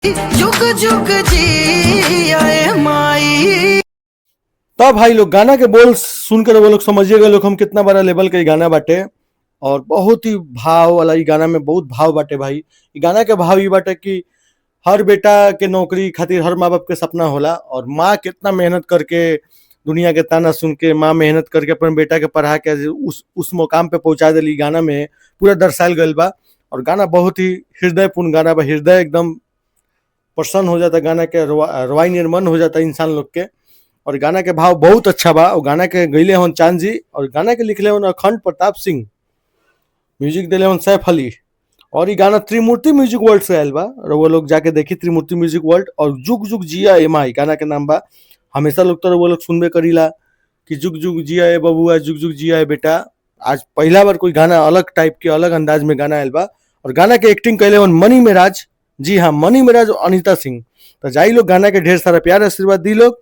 जुग जुग जी आए माई। तब भाई लोग, गाना के बोल सुनकर वो लोग समझिएगा लोग हम कितना बड़ा लेवल के गाना बाटे और बहुत ही भाव वाला ई गाना में बहुत भाव बाटे भाई। ई गाना के भाव ई बाटे कि हर बेटा के नौकरी खातिर हर माँ बाप के सपना होला और माँ कितना मेहनत करके, दुनिया के ताना सुन के माँ मेहनत करके अपन बेटा के पढ़ा के उस मुकाम पे पहुंचा दिली। गाना में पूरा दर्शायल गइल बा और गाना बहुत ही हृदयपूर्ण गाना बा। हृदय एकदम प्रसन्न हो जाता गाना के, रोवाई निर्मन हो जाता इंसान लोग के। और गाना के भाव बहुत अच्छा बा और गाना के गईले हन चांद जी और गाना के लिखले हन अखंड प्रताप सिंह, म्यूजिक दिले हन सैफ अली और ये गाना त्रिमूर्ति म्यूजिक वर्ल्ड से आयल बा और वो लोग जाके देखी त्रिमूर्ति म्यूजिक वर्ल्ड। और जुग जुग जिया ए माई गाना के नाम बा। हमेशा लोग तो वो लोग सुनबे करीला कि जुग जुग जिया ए बबुआ, जुग जुग जिया ए बेटा। आज पहला बार कोई गाना अलग टाइप के अलग अंदाज में गाना आयल बा और गाना के एक्टिंग कैले हन मनी मेराज। जी हाँ, मनी मेराज और अनीता सिंह। तो जाई लोग गाना के ढेर सारा प्यार आशीर्वाद दी लोग।